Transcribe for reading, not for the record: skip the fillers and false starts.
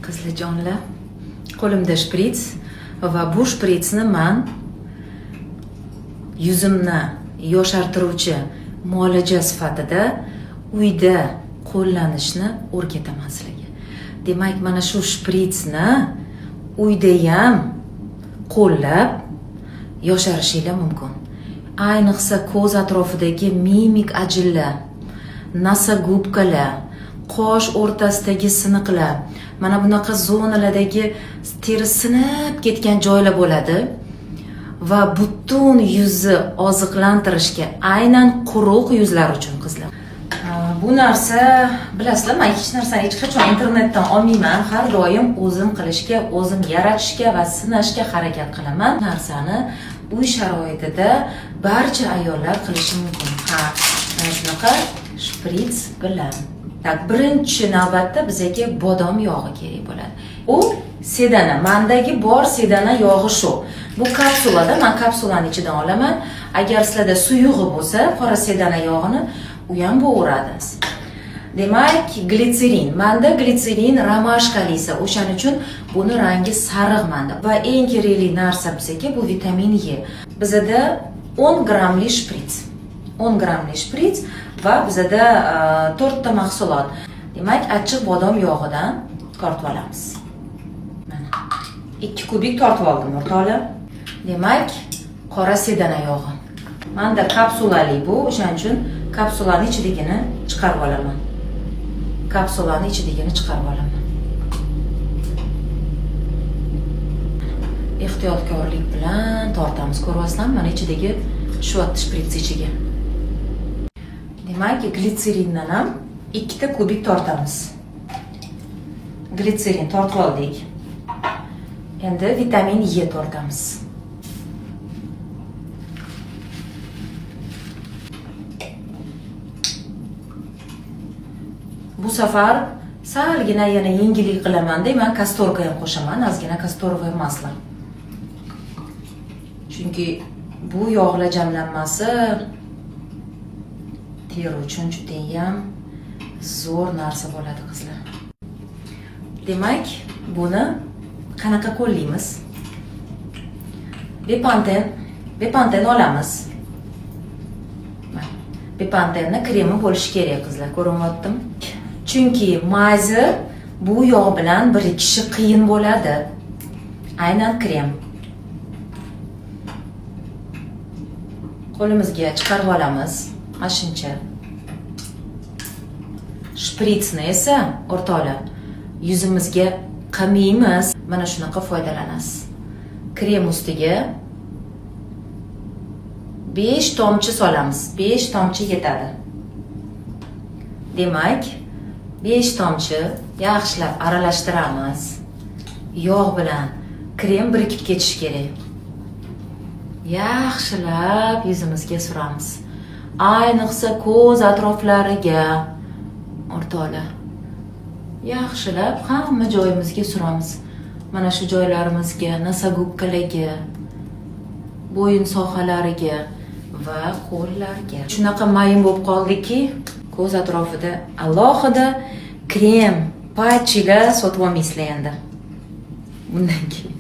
Qizlarjonlar, qo'limda shprits va bu shpritsni man yuzimni yoshartiruvchi muolaja sifatida uyda qo'llanishni o'rgataman sizlarga. Demak, mana shu shpritsni uyda ham qo'llab yosharishinglar mumkin. Ayniqsa ko'z atrofidagi mimik ajinlar, носогубка lar, qosh o'rtasidagi siniqlar, mana bunaqa zonalardagi teri sinib ketgan joylar bo'ladi va butun yuzni oziqlantirishga aynan quruq yuzlar uchun, qizlar. Bu narsa, bilasizlar, man hech narsani hech qachon internetdan olmayman, har doim o'zim qilishga, o'zim yaratishga va sinashga harakat qilaman. Bu narsani uy sharoitida barcha ayollar qilishi mumkin. Ha, mana shunaqa shprits bilan. Так, birinchi navbatda bizga bodom yog'i kerak bo'ladi. U sedana, mandagi bor sedana yog'i shu. Bu kapsulada, man kapsulani ichidan olaman. Agar sizlarda suyug'i bo'lsa, qora sedana yog'ini, u ham bo'g'iradi. Demak, glitserin. Manda glitserin romashkalisi, o'shaning uchun buni rangi sariq manda. Va eng kerakli narsa bizga bu vitamin E. Bizada 10 grammli shprits. 10 grammli shprits va bizada 4 ta mahsulot. Demak, achchiq bodom yog'idan tortib olamiz. Mana. 2 kubik tortib oldim, o'rtoqlar. Demak, qora sedana yog'i. Menda kapsulali bu, o'shaning uchun kapsulani ichidagini chiqarib olaman. Kapsulani ichidagini chiqarib olaman. Ehtiyotkorlik bilan tortamiz. Ko'ryapsizlarmi? Mana ichidagi tushyapti shprits ichiga. Demak, glitserindan ham 2 ta kubik tortamiz. Glitserin tortib oldik. Endi vitamin E tortamiz. Bu safar salgina yana yengillik qilaman-da, men kastorka ham qo'shaman, ozgina kastorovое масло. Chunki bu yog'lar jamlanmasi teri uchun judayam zo'r narsa bo'ladi, qizlar. Demak, buni qanaqa qo'llaymiz? Bepanten olamiz. Bepantenni kremi bo'lishi kerak, qizlar, ko'rinyaptimi? Chunki mazi bu yog' bilan birikishi qiyin bo'ladi. Aynan krem. Qo'limizga chiqarib olamiz, mana shuncha. Shpritsni esa, o'rtoqlar, yuzimizga qilmaymiz. Mana shunaqa foydalanasiz. Krem ustiga 5 tomchi solamiz. 5 tomchi yetadi. Demak, 5 tomchi yaxshilab aralashtiramiz. Yog' bilan krem birikib ketishi kerak. Yaxshilab yuzimizga suramiz. Ayniqsa ko'z atroflariga, o'rtoqlar. Yaxshilab hamma joyimizga suramiz. Mana shu joylarimizga, носогубка larga, bo'yin sohalariga va qo'llarga. Shunaqa mayin bo'lib qoldiki, ko'z atrofida alohida krem, patchilar sotib olmaysizlar endi. Bundan keyin.